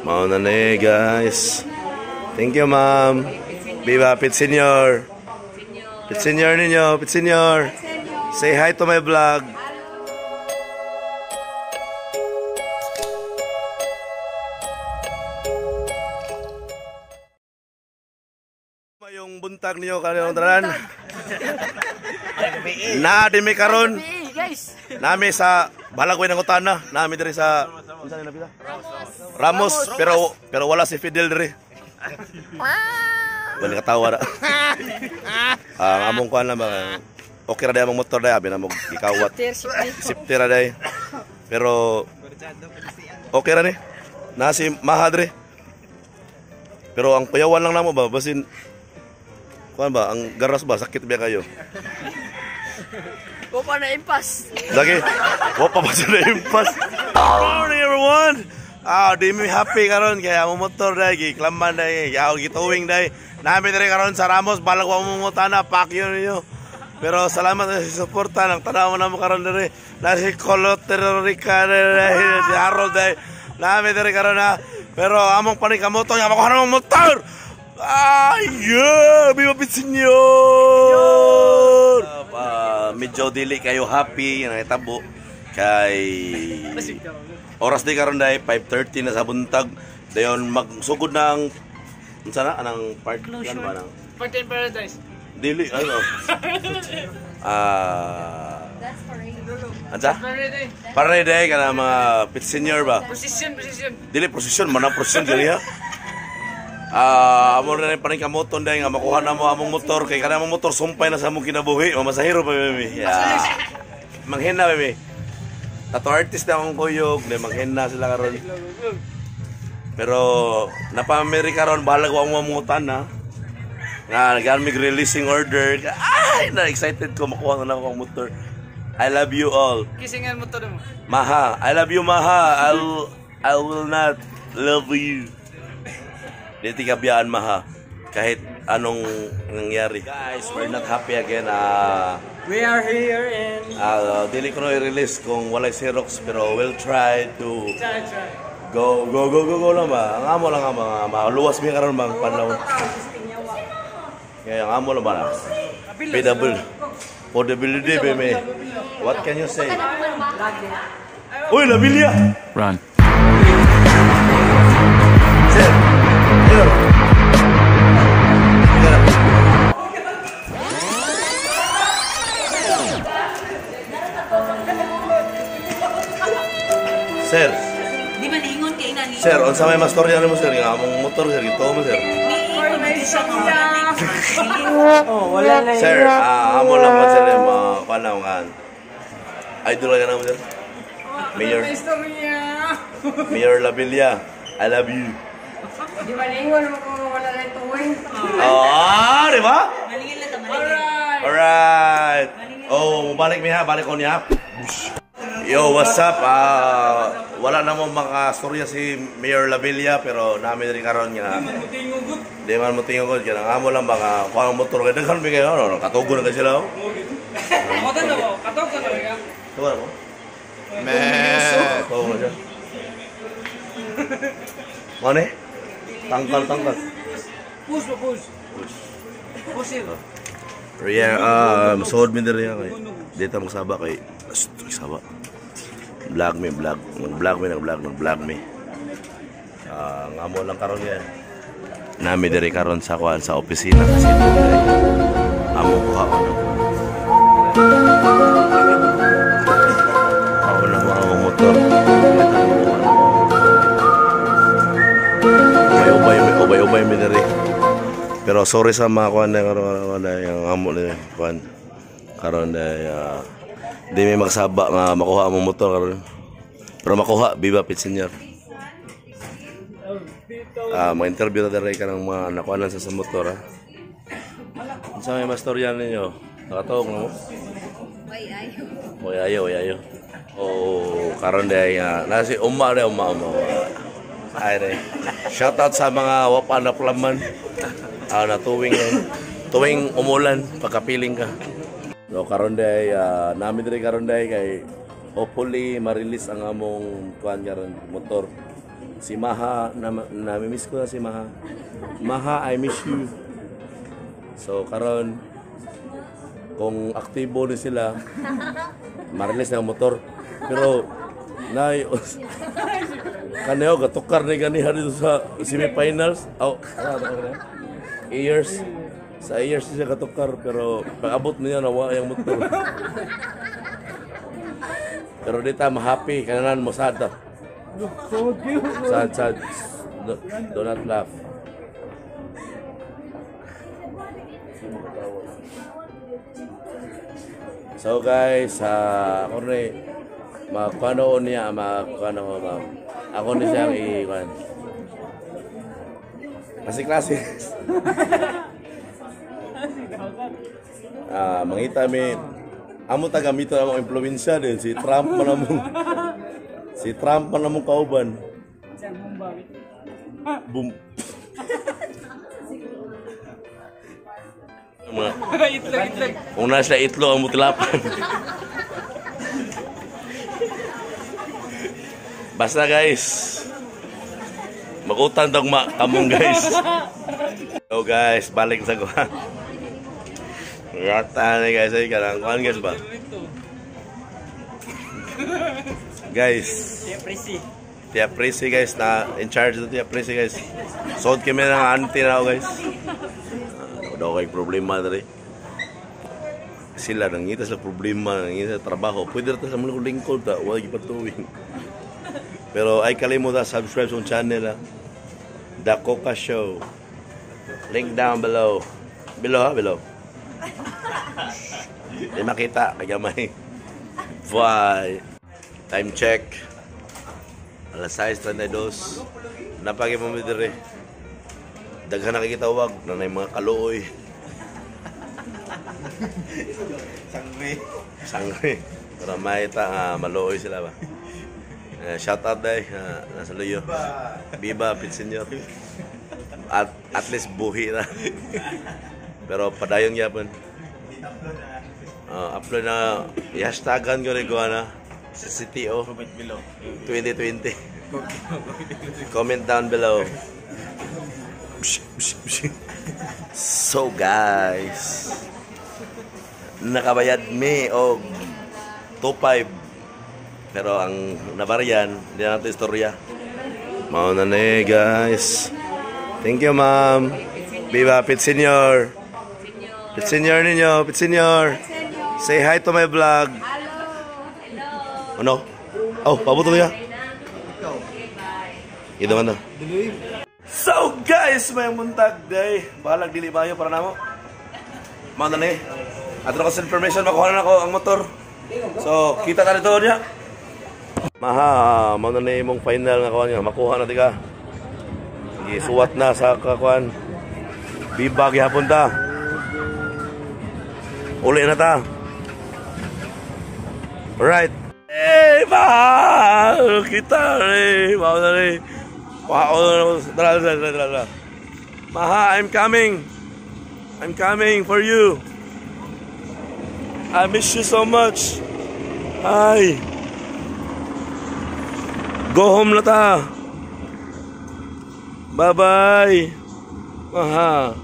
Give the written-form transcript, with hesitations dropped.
Mao na ni, guys. Thank you, ma'am. Viva Pit Senior. Pit Senior ninyo, Pit Senior. Say hi to my vlog. Yung buntag niyo kanang tanan. Na di mi karon. Nami sa Balagway ng utana, nami diri sa unsa ni napila? Ramos, pero wala si Fidel diri. Wala katawa ra. Ang among kuan lang ba. Okay ra day among motor day, abi na mo gikawat. Safety ra day. Pero okay ra ni. Na si Maha diri. Pero ang kuyawan lang namo ba basin kuan ba ang garas ba sakit ba kayo? Wa pa na impas. Lagi, wa pa ba sila impas? Morning everyone. Ah, di mi happy karon kaya among motor dai giklaman dai, yaw gituwing dai. Nami diri karon sa Ramos balag wa mo ngutana pakyo ninyo. Pero salamat sa suporta nang tanaw namo karon diri. Na si Colo Terrorica dai, si Harold dai. Nami diri karon na. Pero among panikamoto nga makuha namong motor. Ay, yeah! Viva Pit Senior! Medyo dili kayo happy nga nahitabo kay oras di karon dai 5:30 na sa buntag. Dayon magsugod na ang unsa na anang part ano ba nang Part in Paradise. Dili ano. Ansa? Parade. Parade kana mga Pit Senior ba? Position, position. Dili prosesyon man ang prosesyon dili ha. Amo na rin paningkamoton dahil nga makuha na mo among motor kay kana among motor sumpay na sa among kinabuhi, mamasahero pa baby. Yeah. Manghina baby. Tattoo artist na akong kuyog, na manghina sila karon. Pero napa-Amerika karon bahalag wa mo mangutan na. Nga nag releasing order. Ay, na excited ko makuha na ako ang motor. I love you all. Kisingan motor mo. Maha, I love you Maha. I will not love you. Di tigabiyaan Maha kahit anong nangyari. Guys, we're not happy again. We are here in Dili ko na i-release kung walay Xerox pero we'll try to try try. Go go go go go lang ba. Ang amo lang ang mga maluwas mi karon bang panahon. Kaya ang amo lang ba na? PW. PWD be. What can you say? Uy, Labilia. Run. Sir. Hello. Sir. Di man ingon kay inani. Sir, unsa may mastorya nimo sir nga among motor sir gito mo sir. Ni ingon siya nga wala na. Oh, wala na. Sir, amo lang man sir mga kuan na nga. Idol ka na mo sir. Mayor. Mayor Labilia, I love you. Di man ingon mo kung wala na tuwing. Ah, di ba? Malingin lang ta malingin. Alright. Oh, balik mi ha, balik ko niya. Yo, what's up? Wala na mo makastorya si Mayor Labilia pero namin rin karon nga. Di man mo tingog. Kaya nga mo lang baka kuha ang motor kay daghan mi kayo no, katugo na kay sila. Ako na mo, katugo na ka. Tugo na mo. Meh. Tugo na siya. Mane? Tangkal, tangkal. Push ba push? Push. Yeah, suod mi diri kay. Dito magsaba kay saba. Vlog mi, vlog. Nag-vlog mi, nag-vlog, nag-vlog mi. Ngamo lang karon yan. Nami diri karon sa kuan sa opisina kasi diri. Amo kuha ano. Ako na ko ang motor. Ubay-ubay mi diri. Pero sorry sa mga kuan na karon na yung amo ni kuan. Karon na di may magsaba nga makuha ang motor karon. Pero makuha, viva Pit Senior. Mga interview na diri ka ng mga nakuanan sa motor ha. Unsa may mastorya ninyo? Nakatuog na mo? Way ayo. Oy ayo, oy ayo. Oh, karon day na si Uma day, Uma Uma. Ay day. Shout out sa mga wapa na plaman. Natuwing tuwing umulan pagkapiling ka. So karon day nami diri karon day kay hopefully ma-release ang among kuan karon motor. Si Maha, na, nami-miss ko na si Maha. Maha, I miss you. So karon kung aktibo ni sila, marilis na ang motor. Pero nay kaneo gatukar ni ganiha dito sa semifinals. Oh, ano, ano, years sa years siya gatukar, pero pag abot niya nawa yung motor. Pero di ta ma-happy kananan mo sad ta. Sad sad. Do not laugh. So guys, ako ni magkuano niya, magkuano ma ako ni siyang i-kuan. Kasi klase. Mangita mi amo ta gamito among impluwensya din si Trump man among si Trump man among kauban. Boom. Mga Itlog, itlog. Kung nasa itlog ang mutilapan. Basta guys, magutan dog ma kamong guys. So guys, balik sa kuha. Rata ni guys, ay karang kuan guys ba? Guys, Tia Prissy guys, na in charge na Tia Prissy guys. Sold kami ng auntie na ako guys. Daw kay problema diri. Sila nangita sa problema, nangita sa trabaho. Pwede ra ta sa mga lingkod ta, wala gipatuwing. Pero ay kalimutan subscribe sa channel ha. The Coca Show. Link down below. Below ha, below. Di makita kay gamay. Bye. Time check. Alas 6:32. Napagi mo mi diri. Daghan na kikitawag na nay mga kaluoy. Sangre. Sangre. Pero may ta maluoy sila ba. Shout out day nasa luyo. Viva Pit Senior. At least buhi na. Pero padayon gyapon. Upload na i-hashtagan ko rin ko na sa CTO Comment below. 2020. Comment down below. So guys, nakabayad mi og 2.5. Pero ang nabaryan, hindi na natin istorya. Mao na ni guys. Thank you, ma'am. Viva Pit Senior. Pit Senior ninyo, Pit Senior. Say hi to my vlog. Hello. Hello. Ano? Oh, pabuto niya. Ito man na. So guys, may muntag day. Bahalag dili bayo para namo. Mao na ni. Ato ko sa information makuha na nako ang motor. So, kita ta dito niya. Maha, mao na ni imong final nga kuan nga makuha na tika. Gisuwat na sa kakuan. Biba gihapon ta. Uli na ta. Alright. Eh, ma! Kita ni, mao na ni. Wow, tara, tara, tara, tara. Maha, I'm coming. I'm coming for you. I miss you so much. Hi. Go home na ta. Bye-bye. Maha.